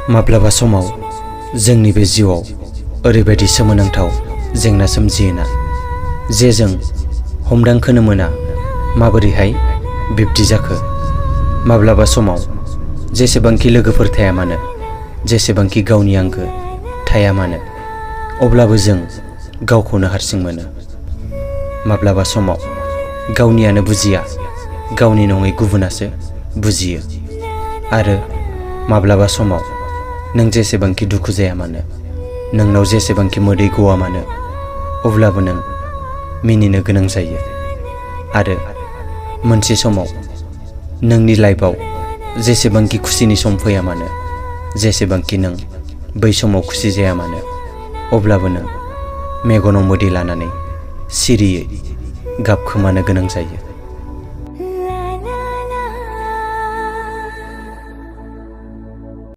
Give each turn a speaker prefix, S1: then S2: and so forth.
S1: माब्लाबा समाव जोंनि बे जिउआव ओरैबायदि सोमोनांथाव जेंना सोमजियोना जे जों हमदांखोनो मोना माबोरैहाय बिब्दि जाखो। माब्लाबा समाव जेसेबांखि लोगोफोर थाया मानो, जेसेबांखि गावनि आंगो थाया मानो, अब्लाबो जों गावखौनो हारसिं मोनो। माब्लाबा समाव गावनियानो बुजिया, गावनि नङै गुबुनासो बुजियो। आरो माब्लाबा समाव नों जेसेबांखि दुखु जाया मानो, नोंनाव जेसेबांखि मोदै गवा मानो, अब्लाबो नों मिनिनो गोनां जायो। आरो मोनसे समाव नोंनि लाइफआव जेसेबांखि खुसिनि सम फैया मानो, जेसेबांखि नों बै समाव खुसि जाया मानो, अब्लाबो नों मेगनाव मोदै लानानै सिरियै गाबखोमानो गोनां जायो।